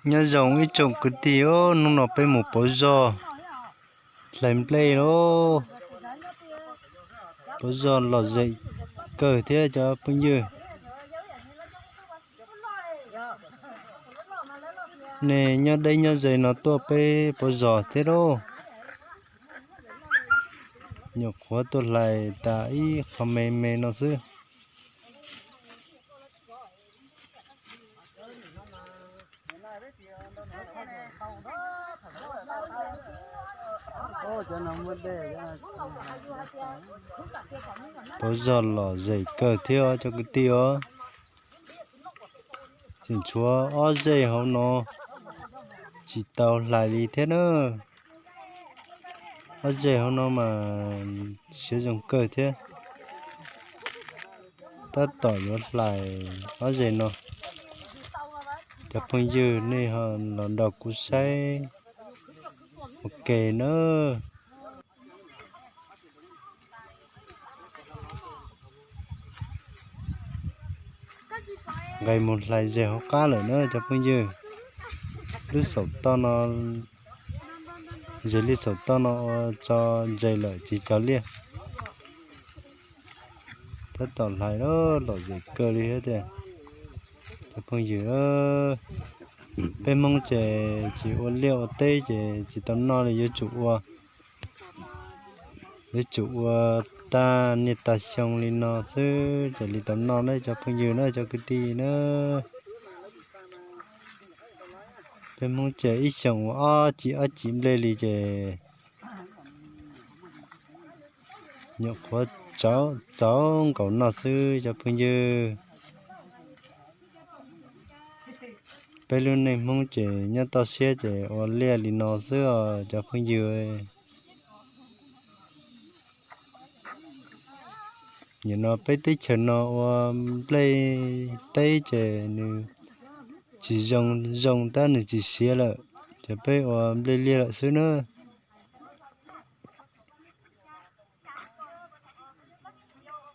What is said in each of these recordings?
Nyob zoo ib tsoom kwv tij, hnub no peb mus pauv zog hlais nplej lauj. Pauv zog lom zem kawg thiab cov phooj ywg. Nej nyob deb nyob ze no tuaj peb pauv zog thiab lauj. Nyuam qhuav tuaj hlais tas ib qho me me no xwb. Pauv zog lom zem kawg thiab cov kwv tij os. Tseem tshuav ob zeg hauv no tsis tau hlais li thiab na. Ob zeg hauv no mas siav zoo kawg thiab. Tab tom yuav hlais ob zeg no. Cov phooj ywg nej ho los nrog kuv saib ua ke na. Nqes mus hlais zeg hauv qab lawm na cov phooj ywg. Lub saum toj no, zeg li saum toj no ua tso nres lawm tsis cog liaj. Tab tom hlais lom zem kawg li thiab tiag. Cov phooj ywg, peb Hmoob ces tsis ua liaj ua teb ces tsis tau noj li, yuav tsum ua, yuav tsum ua tag niaj tag xyoo li no xwb ces li tau noj na cov phooj ywg na cov kwv tij na. Peb Hmoob ces ib xyoos ua ob cim ob cim nplej li ces nyuam qhuav txaus nkaus noj xwb cov phooj ywg. Peb lub neej Hmoob ces nyob toj siab ces ua liaj li no xwb os cov phooj ywg. Nim no peb teb chaws no ua nplej teb ces nws tsis zoo, zoo tab nws tsis siav lawm, ces peb ua nplej liaj lawm xwb na.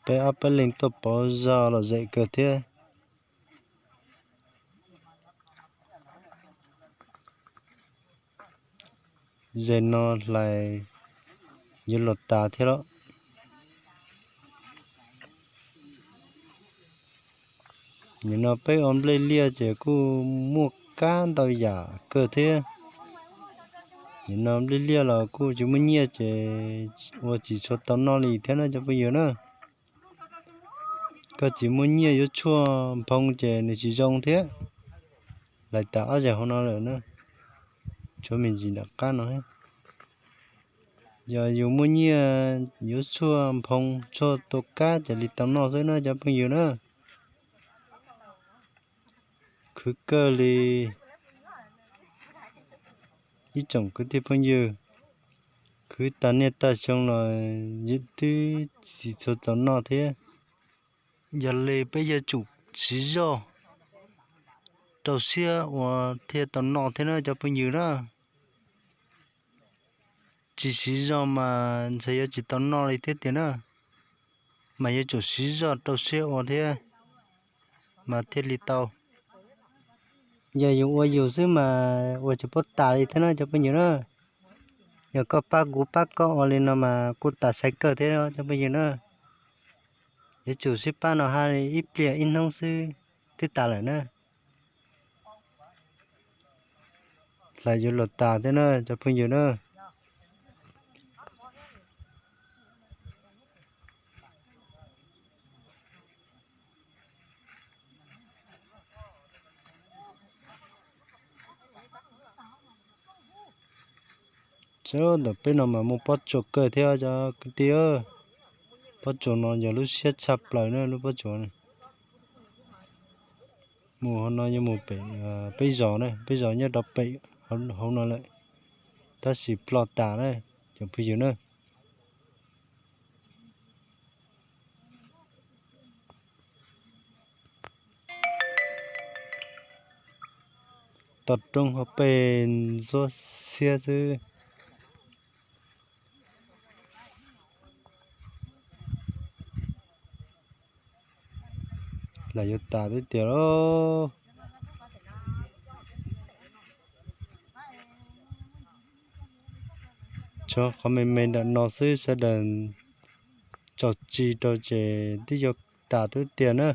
Peb ob peb leeg tuaj pauv zog lom zem kawg thiab. Zeg no hlais yuav luag tas thiab lauj. Nim no peb ua nplej liaj ces kuj muaj kab ntau yam kawg thiab. Nim no nplej liaj los kuj tsis muaj nyiaj ces ua tsis tshua tau noj li thiab na cov phooj ywg na. Koj tsis muaj nyiaj yuav tshuaj nphoo ces nws tsis zoo thiab. Hlais tas ob zeg hauv no lawm na, tshuav me ntsis nram qab no. Yog yus muaj nyiaj yuav tshuaj nphoo tshuaj tua kab ces li tau noj xwb na cov phooj ywg na. Khwv kawg li ib tsoom kwv tij phooj ywg, khwv tag niaj tag xyoo los twb tsis tshua txaus noj thiab. Yog li peb yuav tsum siv zog rau siab ua thiaj tau noj thiab na cov phooj ywg na. Tsis siv zog mas ntshe yuav tsis tau noj li thiab tiag na. Mas yuav tsum siv zog rau siab ua thiab mas thiaj li tau. Yog yus ua yus xwb mas ua tsis paub tas li thiab na cov phooj ywg na. Yog koj pab kuv pab koj ua li no mas kuj tas sai kawg thiab cov phooj ywg na. Yuav tsum sib pab no hab ib pliag ib hnub xwb twb tas lawm na. Hlais yuav luag tas thiab na cov phooj ywg na. Sawv ntawm peb no mas muaj pob tsuas kawg thiab cov kwv tij. Pob tsuas no yog lub siab tshaj plaws na lub pob tsuas. Mus hauv no yuav mus pem peb zos na, peb zos nyob rau pem hauv no lawm, tab sis ploj tas na cov phooj ywg na. Toj roob hauv pes ntxuab xiab xwb. Lam yuav tas twb tiag lauj. Qhov me me ntawm no xwb sawv daws tsom tsis rau ces twb yuav tas twb tiag na.